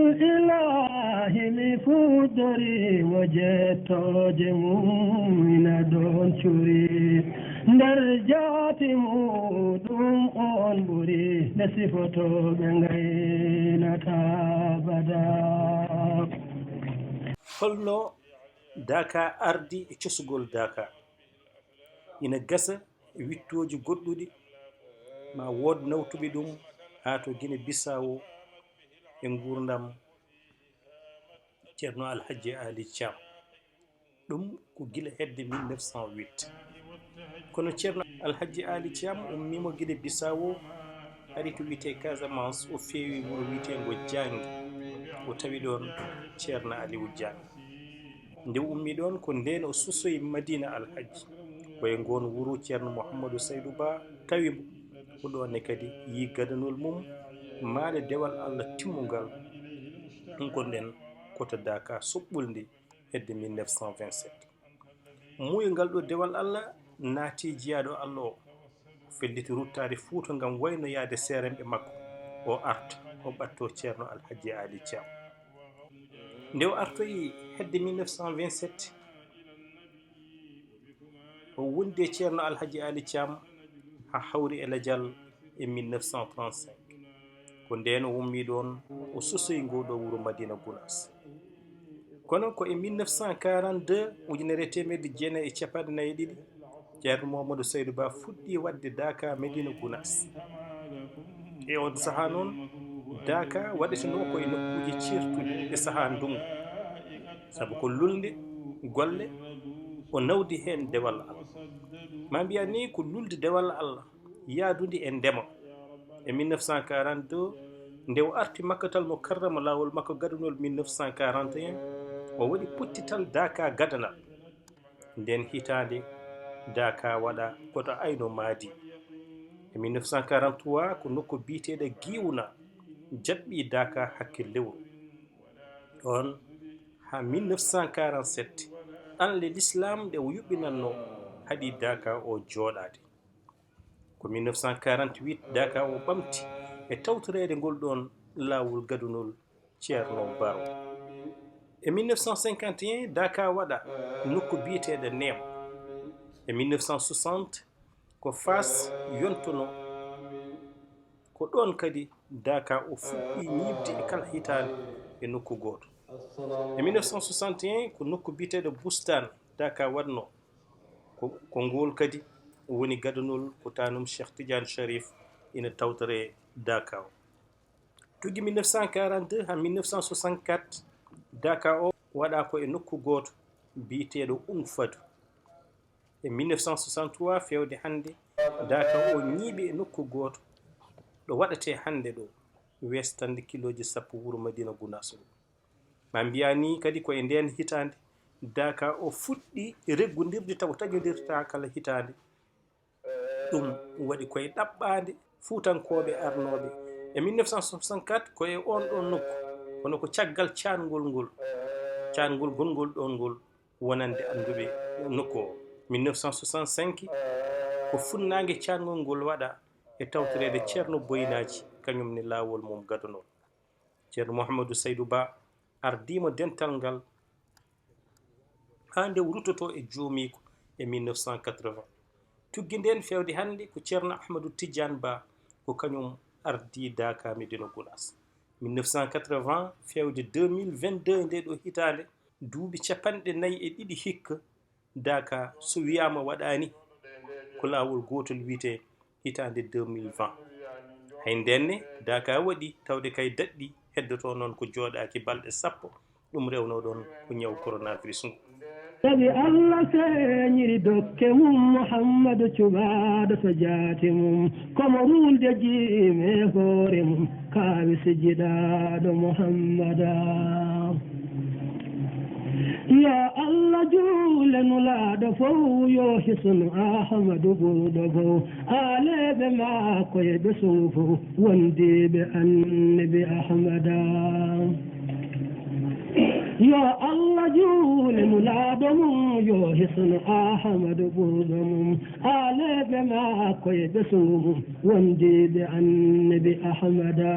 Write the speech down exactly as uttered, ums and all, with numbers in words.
Bismillaahi mi fuɗɗori mo jettooje mum ina ɗoon curi. Nder jaati muɗum on ɓuri nde sifotooɓe ngaynata bada. Holno Daaka ardi e cosugol Daaka? Ina gasa e wiɗtooji goɗɗuɗi, ma wood nawtuɓe ɗum haa to Gine Bisaawo e nguurndam Ceerno Alhajji Aali Caam. Ɗum ko gila hedde mille neuf cent huit. Kono Ceerno Alhajji Aali Caam ummiima Gine Bisaawo, ari to wiyetee Casamance, o feewi wuro wiyeteengo Jaangi, o tawi ɗoon Ceerno Aliwu Jaangi. Nde o ummii ɗoon, ko ndeen o sosoyi Madiina Alhajji. Ko e ngoon wuro Ceerno Muhammadu Saydu Ba tawi mo. Ko ɗoon ne kadi yii gadanol mum, maande dewal Allah timmungal. Ɗum ko ndeen ko to Daaka soɓɓulndi hedde mille neuf cent vingt-sept. Muuyo ngal ɗo dewal Allah naati jiyaaɗo Allah o, felliti ruttaade Fuuta ngam waynoyaade seerenɓe makko. O arta, o ɓattoo Ceerno Alhajji Aali Caam. Nde o artoyi hedde mille neuf cent vingt-sept, o wondi e Ceerno Alhajji Aali Caam haa hawri e lajal e mille neuf cent trente-cinq. Ko ndeen o ummii ɗoon, o sosoyi ngoo ɗoo wuro Madiina Gunaas. Kono ko e mille neuf cent quarante-deux, ujunere e teemedde jeenayi e capanɗe nayi e ɗiɗi, Ceerno Muhammadu Saydu Ba fuɗɗii waɗde Daaka Madiina Gunaas. E oon sahaa noon, Daaka waɗetenoo ko e nokkuuji ceertuɗi e sahaa ndunngu, sabu ko lulnde golle, o nawdi heen dewal Allah. Ma mbiyaa ni ko lulnde dewal Allah, yaadude e ndema. E mille neuf cent quarante-deux, nde o arti Makkatal Mukarrama laawol makko gadanol mille neuf cent quarante et un, o waɗi pottital Daaka gadanal. Ndeen hitaande, Daaka waɗa ko to Ayno Maadi. E mille neuf cent quarante-trois, ko nokku biyeteeɗo Giwna jaɓɓii Daaka hakke lewru. Ɗoon haa mille neuf cent quarante-sept, ɗanle lislaam ɗe o yuɓɓinannoo haɗi Daaka o jooɗaade. Ko mille neuf cent quarante-huit Daaka o ɓamti e tawtoreede ngol ɗoon laawol gadunol Ceerno Baro. E mille neuf cent cinquante et un, Daaka waɗa nokku biyeteeɗo Neem. E mille neuf cent soixante, ko Faas yontunoo. Ko ɗoon kadi Daaka o fuɗɗii ñiiɓde e kala hitaande e nokku gooto. E mille neuf cent soixante et un, ko nokku biyeteeɗo Bustaan Daaka waɗnoo. Ko, ko ngool kadi woni gadunol ko taanum Cheikh Tidiane Cherif ina tawtoree Daaka o. Tuggi mille neuf cent quarante-deux haa mille neuf cent soixante-quatre, Daaka o waɗaa ko e nokku gooto biyeteeɗo Unfadu. E mille neuf cent soixante-trois, feewde hannde, Daaka o ñiiɓi e nokku gooto ɗo waɗetee hannde ɗo, weestande kilooji sappo wuro Madiina Gunaas ngo. Ma mbiyaa ni kadi ko e ndeen hitaande Daaka o fuɗɗii reggondirde taw taƴondirtaa kala hitaande. Ɗum waɗi ko e ɗaɓɓaande Fuutankooɓe arnooɓe. E mille neuf cent soixante-quatre, ko e oon ɗoon nokku, kono ko caggal caangol ngol, caangol gongol ɗoon ngol wonande annduɓe nokku o. Mille neuf cent soixante-cinq, ko funnaange caangol ngol waɗa e tawtoreede Ceerno Boynaaji, kañum ne laawol mum gadunoo. Ceerno Mouhamadou Saydou Ba ardii mo dental ngal haa nde o ruttotoo e joomiiko e mille neuf cent quatre-vingts. Tuggi ndeen feewde hannde ko Ceerno Ahmadou Tidiane Ba, ko kañum ardii Daaka Médina Gounass. Mille neuf cent quatre-vingts feewde deux mille vingt-deux, nde ɗo hitaande, duuɓi capanɗe nayi e ɗiɗi hikka, Daaka, so wiyaama waɗaani, ko laawol gootol wiyetee hitaande deux mille vingt. Hay ndeen ne, Daaka waɗi, tawde kay daɗɗi, heddotoo noon ko jooɗaaki balɗe sappo, ɗum rewnoo ɗoon ko ñaw coronavirus ngu. Sabi Allah feeñiri dokke mum, Muhammadu cuɓaaɗo to jaati mum, komo ruulde jiimi e hoore mum, kaawi si jiɗaaɗo Muhammada. Yo Allah juule nulaaɗo fow, yo hisnu Ahmadu ɓurɗo fow, aaleeɓe makko e ɓesngu fow, wondiiɓe Annabi Ahmada. Yo Allah juule nulaaɗo mum, yo hisnu Ahmadu ɓurɗo mum, aaleeɓe makko e ɓesngu mum, wondiiɓe Annabi Ahmada.